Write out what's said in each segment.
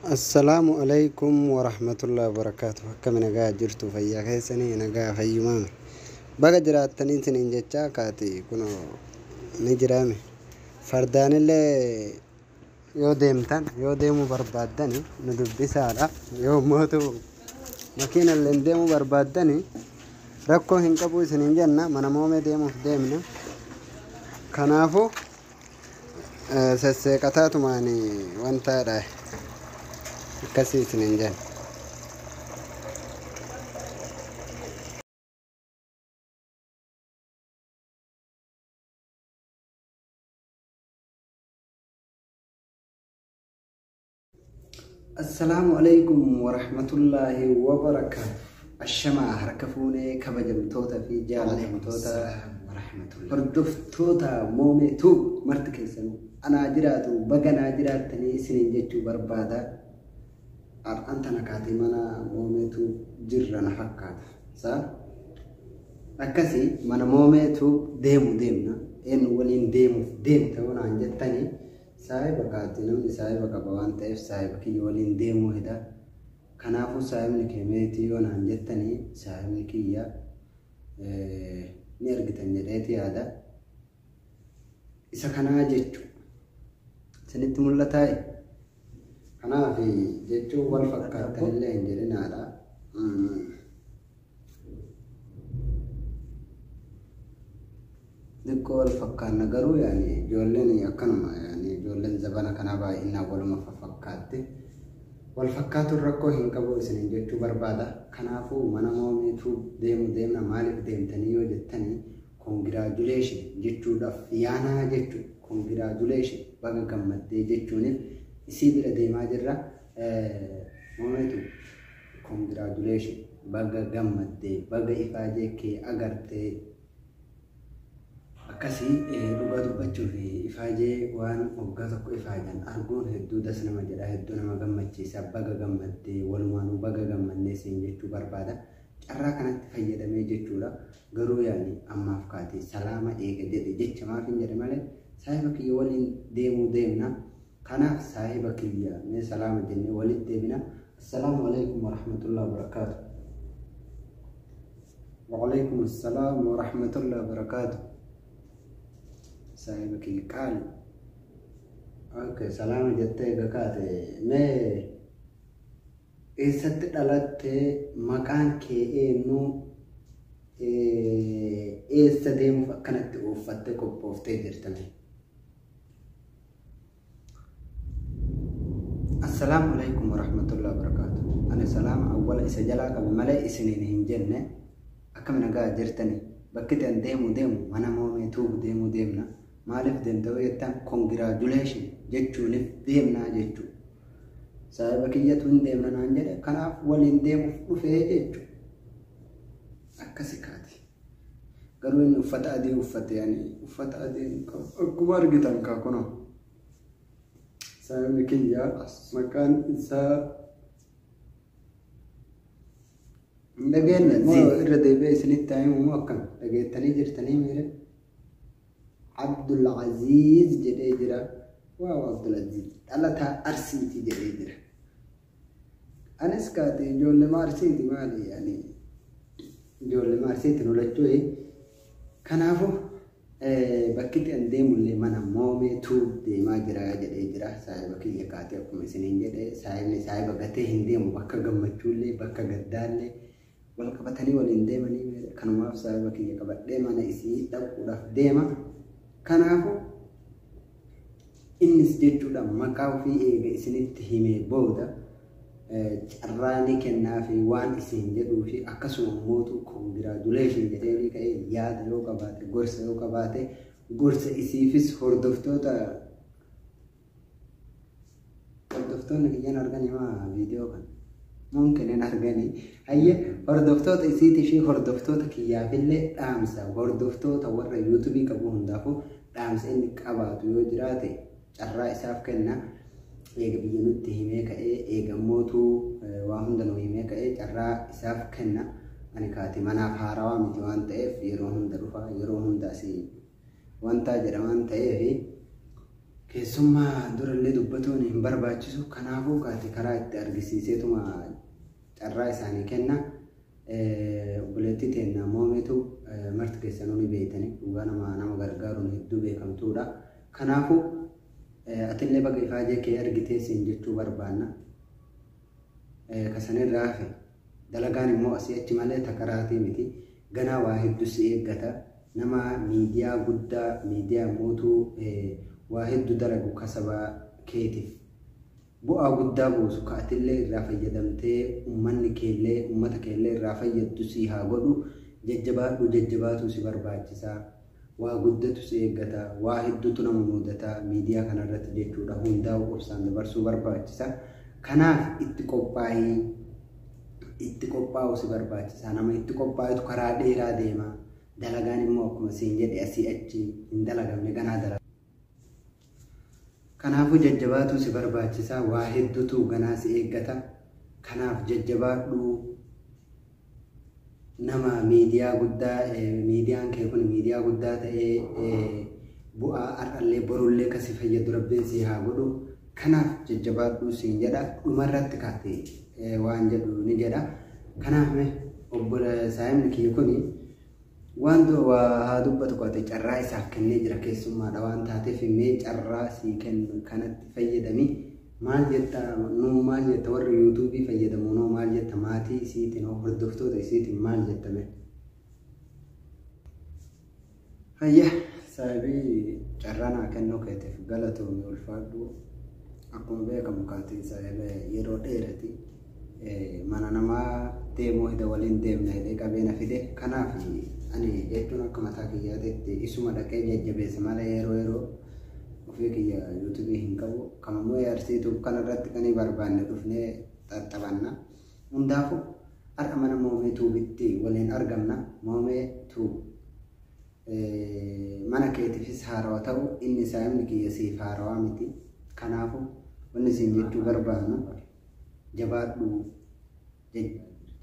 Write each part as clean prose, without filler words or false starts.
Assalaamu alaikum warahmatullahi wabarakaatu. Akkami nagaa jirtu fayyaa keessanii nagaa fayyumaame. Baga jiraattanii isiniin jechaa kaati kunoo ni jiraame. Fardaanillee yoo deemtan yoo deemuu barbaaddani nu dubbisaadha. Yoo mootu makiinallee deemuu barbaaddani rakkoo hin qabu isiniin jenna mana moomee deemuuf deemna. Kanaafuu sesseeqataatumaan wantaadha. Akkasii isiniin jenna. Assalaamu alaikum warahmatullaahi wabarakaatu. Ashamaa harka fuunee kabajamtoota fi jaallatamtoota hordoftoota Moomee Tube marti keessanuu anaa jiraatu baga naa jiraattanii isiniin jechuu barbaada. Har'aan tana kaatee mana Moomee Tube jirra na fakkaata. Saa akkasii mana Moomee Tube deemu deemna. Eenyu waliin deemuuf deemta yoo naan jettanii saahiba kaati namni saahiba qaba waan ta'eef saahiba kiyya waliin deemuu heda. Kanaafuu saahibni kee meetii yoo naan jettanii saahibni kiyya ni argitan jedheeti yaada. Isa kanaa jechu isinitti mul'ataa? Kanaaf jechuun wal fakkaattanillee hin jedhinaadha. Xiqqoo wal fakkaanna garuu yaani ijoolleen akkanuma yaani ijoolleen zabana kanaa baay'inaan waluma fafakkaatti. Wal fakkaatuun rakkoo hin qabu isiniin jechuu barbaada. Kanaafuu mana Moomee Tube deemu deemna maaliif deemtanii yoo jettanii congratulation jechuudhaaf yaanaa jechuu congratulation baga gammaddee jechuuniif isii bira deemaa jirra. Moomee Tube congratulation baga gammaddee baga ifaajee kee agartee akkasii dhugaa dubbachuuf ifaajee waan waggaa tokko ifaajan arguun hedduu das nama jedha hedduu nama gammachiisa baga gammaddee walumaanuu baga gammannee siin jechuu barbaada. Carraa kanatti fayyadamee jechuudha. Garuu yaani ammaaf kaatee salaama eega jedhe jecha maaf hin jedhe malee saahiba kiyya waliin deemuu deemna. Kanaaf saahiba kiyya mee salaama jennee walitti deebina. Assalaamu alaikum warahmatullahi wabarakaatu. Waalaikum assalaam warahmatullahi wabarakaatu. Saahiba kiyya qaali. Okay, salaama jettee eega kaate mee eessatti dhalatte maqaan kee eenyu eessa deemuuf akkanatti uffattee qophooftee jirtame? Assalaamu alaikum warahmatullahi wabarakaatu. Ani salaama awwala isa jalaa qabe malee isiniin hin jenne akkami nagaa jirtani bakki ta'an deemu deemu mana Moomee Tube deemuu deemna. Maaliif deemta yoo jettan congratulation jechuuniif deemnaa jechuu. Saahiba kiyyatu hin deemna naan jedhe kanaaf waliin deemuuf dhufee jechuu. Akkasi kaati. Garuu inni uffata adii uffate ani uffata adii hin qabu. Akkuma argitan kaa kunoo. Saahibni kiyya maqaan isaa hin dhageenye moo irra deebi'ee isinitti himu moo akkam dhageettanii jirtanii miire? Abdul Aziz jedhee jira. Waaw Abdul Aziz dhalataa Arsiiti jedhee jira. Anis kaate ijoollee Arsiiti maali yaani ijoollee Arsiiti nu lachuu. Kanaafuu bakki itti an deemullee mana Moomee Tube deemaa jira jedhee jira. Saahiba kiyya kaatee akkuma isiniin jedhe saahibni saahiba gatee hin deemu bakka gammachuullee bakka gaddaallee wal qabatanii waliin deemanii kanumaaf saahiba kiyya qabadhee mana isii dhaquudhaaf deema. Kanaafuu innis jechuudha maqaa ofii eega isinitti himee booda carraa ni kennaa fi waan isin jedhuu fi akkasuma mootu congratulation jedhee ka'ee yaada yoo qabaate gorsa yoo qabaate gorsa isiifis hordoftoonni kiyyaan arganii maa viidiyoo kana mumkin hin arganii hayyee hordoftoota isiitii fi hordoftoota kiyyaafillee dhaamsa hordoftoota warra yuutuubii qabu hundaafuu dhaamsa inni qabaatu yoo jiraate carraa isaaf kenna. Eega biyya nutti himee ka'ee eega mootuu waa hunda nu himee ka'ee carraa isaaf kenna. Ani kaati manaaf haarawaa miti waan ta'eef yeroo hunda dhufa yeroo hunda asii wantaa jedha waan ta'eef Keessummaa durallee dubbatuun hin barbaachisu. Kanaafuu kaate karaa itti argisiiseetuma carraa isaanii kenna. Obboleettii teenna Moomeetu marti keessanuu ni beektani. Dhugaa nama gargaaruun hedduu beekamtuudha. Kanaafuu atillee baga ifaajee kee argitee siin jechuu barbaanna. Kasanirraa hafe dalagaan immoo asii achi malee takaraatii miti. Ganaa waa hedduu si eeggata. Nama miidiyaa guddaa miidiyaa mootuu waa hedduu dalagu kasabaa keetiif bu'aa guddaa buusu ka atillee irraa fayyadamtee uummanni keellee uummata keellee irraa fayyaddu si haa godhu. Jajjabaadhu, jajjabaatu si barbaachisaa. Waa guddatu si eeggata, waa hedduutu nama mudata miidiyaa kanarratti jechuudha. Hundaa'u obsaan dabarsuu barbaachisa. Kanaaf itti qophaa'ii, itti qophaa'u si barbaachisa. Nama itti qophaa'etu karaa dheeraa deema. Dalagaan immoo akkuma siin jedhe asii achi hin dalagamne ganaa dalaga. Kanaafuu jajjabaatu si barbaachisa. Waa hedduutu ganaa si eeggata. Kanaaf jajjabaadhu. Nama miidiyaa guddaa, miidiyaan kee kun miidiyaa guddaa ta'ee bu'aa har'allee borullee kasi fayyadu rabbiin si haa godhu. Kanaaf jajjabaadhu siin jedha. Dhumarratti kaate waan jedhu ni jedha. Kanaaf obbo saayimni kiyya kuni waan haa dubbatu qote carraa isaaf kennee jira keessummaadha waan taateef mee carraa sii kennu kanatti fayyadami. Maal jetta nuu, maal jetta warri yuutuubii fayyadamu nuu, maal jetta maatii isiitiin hordoftoota isiitiin maal jetta mee? Hayya saahibii, carraa naa kennuu keetiif galatoomi, ulfaadhu. Akkuma beekamu kaatiin saahiba yeroo dheerati mana namaa deemuu hida waliin deemna hidhee qabeena fide. Kanaaf ani jechuun akka mataa kiyyaatitti isuma dhaqee jajjabeessa malee yeroo yeroo ofii kiyya yuutuubii hin qabu. Kamammoo yaarsiituuf kanarratti kan barbaanne dhufnee xaxxabanna. Hundaafuu har'a mana Moomee Tuubitti waliin argamna. Moomee Tuub mana keetiifis haarawaa ta'u inni saayimni kiyya siif haarawaa miti. Kanaafuu wanni isin jechuu barbaannu jabaadhu,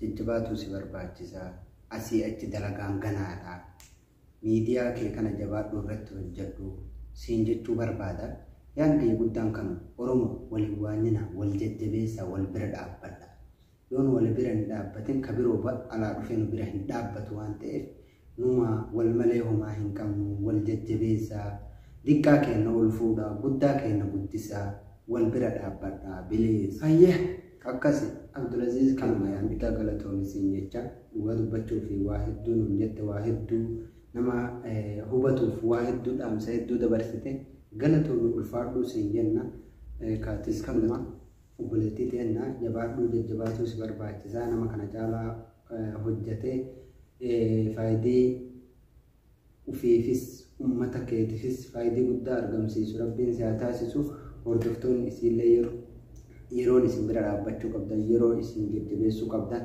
jajjabaatu si barbaachisa. Asii achi dalagaan ganaadha. Miidiyaa kee kana jabaadhu, irratti hojjedhu siin jechuu barbaada. Yaadni kiyya guddaan kanu Oromoo waliin waanyina, wal jajjabeessa, wal bira dhaabbadha. Yoon wal bira hin dhaabbatin ka biroo alaa dhufee nu bira hin dhaabbatu waan ta'eef numa wal malee homaa hin qabnu, wal jajjabeessaa, diqqaa keenya ol fuudhaa, guddaa keenya guddisaa, wal bira dhaabbadha bilees. Hayyee akkasi Abdulaziz kanuma yaadni guddaa galatoomi siin jecha. Dhugaa dubbachuu fi waa hedduu nuun jette, waa hedduu nama hubatuuf waa hedduu dhaamsa hedduu dabarsite, galatoomi, ulfaadhuu siin jenna. Kaatis kanuma obboleettii teenna jabaadhuu, jajjabaatuu si barbaachisaa. Nama kana caalaa hojjetee faayidii ufiifis uummata keetiifis faayidii guddaa argamsiisu rabbiin si haa taasisu. Hordoftoonni isiillee yeroon isin bira dhaabbachuu qabdan, yeroo isin jajjabeessuu qabdan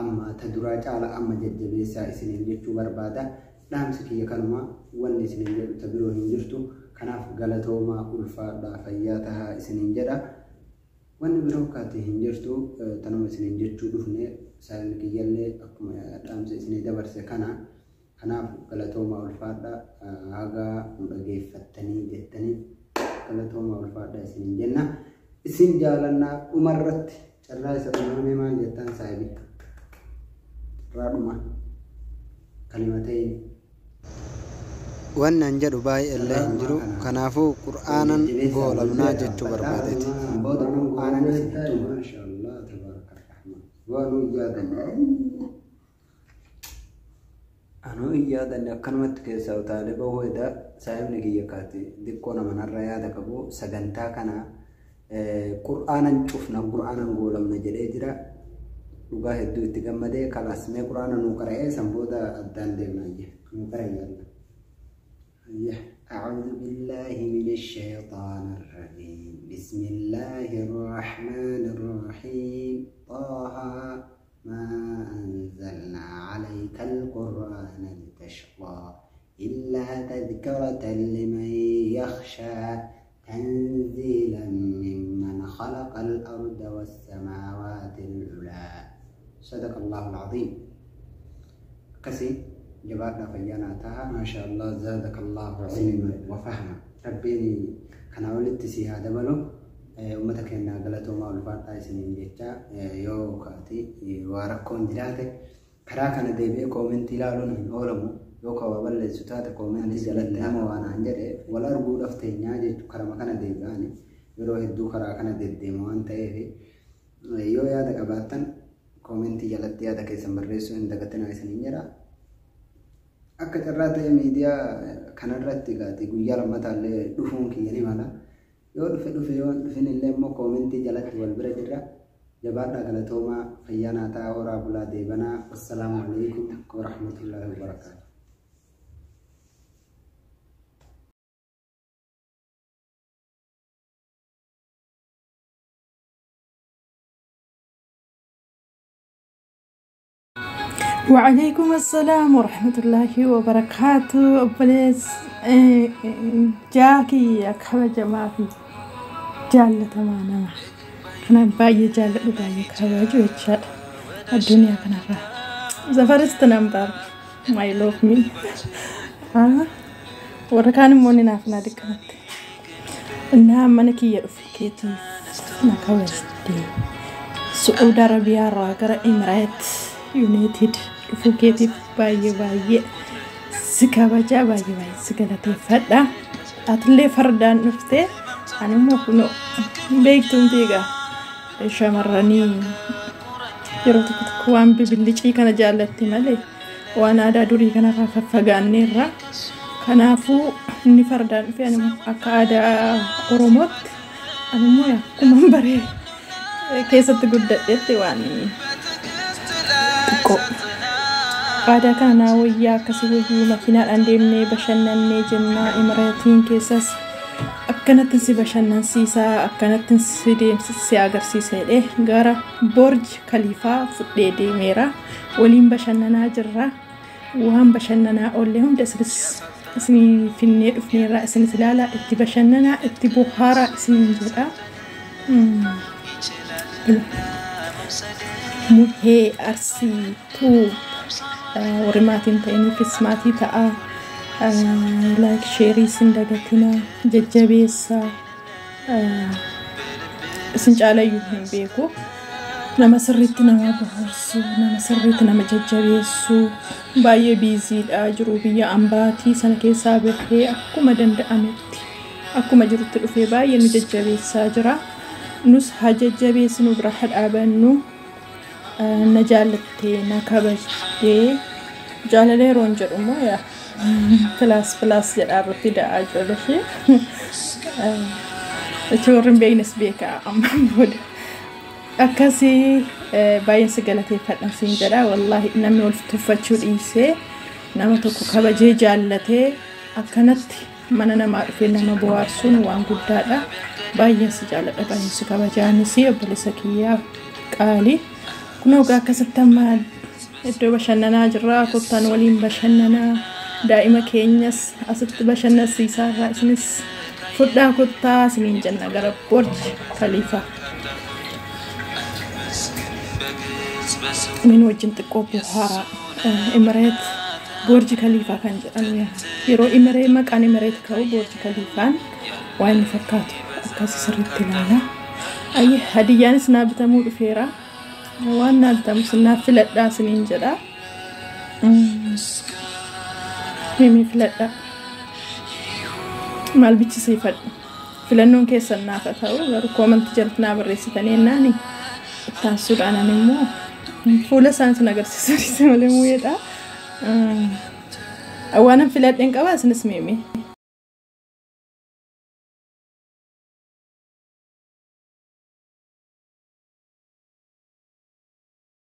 amma ta duraa caala amma jajjabeessaa isiniin jechuu barbaada. Dhaamsi kiyya kanuma, wanni isiniin jedhu ta biroo hin jirtu. Kanaaf galatoomaa, ulfaadhaa, fayyaa tahaa isiniin jedha. Wanni biroo kaate hin jirtu, tanuma isiniin jechuu dhufne. Saayimni kiyyallee akkuma dhaamsa isinii dabarse kana. Kanaaf galatoomaa, ulfaadhaa, haga nu dhageeffattanii jettanii galatoomaa, ulfaadhaa isiniin jenna. Isin jaalannaa. Dhumarratti carraa isa dhumaamee maal jettaan saahibi? Carraa dhuma kalimateen. Wannan jedhu baay'eellee hin jiru. Kanaafuu qur'aanan goolabnaa jechuu barbaadeeti. Booda qur'aanan isin maashaallah tabaaraka rahmaan waan yaadanne anuu hin yaadanne akkanumatti keessaa utaalee bahuu eda. Saahibni kiyya kaati xiqqoo nama narra yaada qabu sagantaa kana qur'aanan cufna, qur'aanan goolabna jedhee jira. Dhugaa hedduu itti gammadee. Kalaas mee qur'aana nuu qara'ee san booda addaan deemna. Nuu qara'e yalla. أعوذ بالله من الشيطان الرجيم، بسم الله الرحمن الرحيم. طه ما أنزلنا عليك القرآن لتشقى إلا تذكرة لمن يخشى تنزيلا ممن خلق الأرض والسماوات العلى. صدق الله العظيم. كسي جبارنا فيانا تها. ما شاء الله، زادك الله علما وفهما. ربيني Kanaa olitti si haa dabalu. Uummata keenya galatoomaa ulfaadhaa isiniin jecha yoo kaati waa rakkoon jiraate karaa kana deebi'ee koomentii ilaaluun hin oolamu. Yoo ka waa balleessu taate koomentii jalatti nama waan aan jedhe wal arguudhaaf teenyaa jechuudha. Karama kana deebi'anii yeroo hedduu karaa kana deddeema waan ta'eef yoo yaada qabaattan koomentii jalatti yaada keessan barreessuu hin dagatinaa isiniin jedha. Akka carraa ta'e miidiyaa kanarratti gaati guyyaa lammataallee dhufuun kiyya ni mala. Yoo dhufe dhufe yoo hin dhufin illee immoo koomentii jalatti wal bira jirra. Jabaadhaa galatoomaa fayyaa naa ta'aa horaa bulaa deebanaa. Assalaamu alaikum warahmatullaahi wabarakaatu. وعليكم السلام ورحمة الله وبركاته. Obbolees jaakii kabajamaa fi jaallatamaa nama kanaan baay'ee jaalladhu, baay'ee kabaju jechaadha addunyaa kanarraa. The first number, my love me. Warra kaan immoo ni naaf naa diqqamatti. Innaa mana kiyya dhufe keetiif na kabajde. Su'uud Arabiyaarraa gara Emiraat United dhufuu keetiif baay'ee baay'ee si kabajaa, baay'ee baay'ee si galateeffadha. Atillee fardaan dhuftee ani immoo kunoo beektumti egaa shamarranii yeroo tokko tokko waan bibillicii kana jaallatti malee waan aadaa durii kanarraa faffagaanneerra. Kanaafuu inni fardaan dhufe ani akka aadaa Oromootti ani immoo akkuma baree keessatti guddadhetti waan xiqqoo aadaa kana naa wayyaa akkasii wayyuu makiinaadhaan deemnee bashannannee jennaa. Imiraatiin keessas akkanatti si bashannansiisaa, akkanatti si deemsisa, si agarsiisa jedhee gara Boorj Kaliifaa fudhee deemeera. Waliin bashannanaa jirra. Waan bashannanaa oollee hunda isinis isinii finnee dhufneerra. Isinis ilaalaa, itti bashannanaa, itti bohaaraa isiniin jedha. Muhee Arsii Tuub warri maatiin ta'iniifis maatii ta'a. Like, share isin dagatinaa, jajjabeessaa. Isin caalayyuu hin beeku. Nama sirriitti nama bohaarsu, nama sirriitti nama jajjabeessu, baay'ee busydha jiru biyya ambaatii sana keessaa bahee akkuma danda'ametti akkuma jirutti dhufee baay'ee nu jajjabeessaa jira. Nus haa jajjabeessinu, bira haa dhaabannu. Na jaallattee na kabajdee jaalala yeroon jedhu immoo yaa plus plus jedhaa irratti da'aa ijoollee ishee. Jechuun warri hin beeknes beekaa ammaan booda. Akkasii baay'een si galateeffadha siin jedha. Wallaahi namni wal tuffachuu dhiisee nama tokko kabajee jaallatee akkanatti mana namaa dhufee nama bohaarsuun waan guddaadha. Baay'een si jaalladha, baay'een si kabajaanis obboleessa kiyyaa qaalii. Kunoo egaa akkasitti amma iddoo bashannanaa jirra. Kottaan waliin bashannanaa. Daa'ima keenyas asitti bashannansiisaa irraa isinis fudhaa kottaa isiniin jenna gara Boorj Kaliifaa. Min wajjin xiqqoo bohaaraa. Imireet Boorji Kaliifaa kan jedhamu yeroo Imiree maqaan Imireet ka'u Boorji Kaliifaan waan inni fakkaatu akkasii sirriitti ilaala. Ayyee hadiyyaanis naa bitamuu dhufeera. Waan naa bitamus naaf filadhaa isiniin jedha. Mimii filadhaa. Maal bichisiifadhu? Filannoon keessan naaf haa ta'u, garuu koomantii jalatti naa barreessitanii jennaani ittaansuudhaan ani immoo fuula isaan sun agarsiisuu malee mu'eedha. Waanan filadheen qaba, isinis mimi.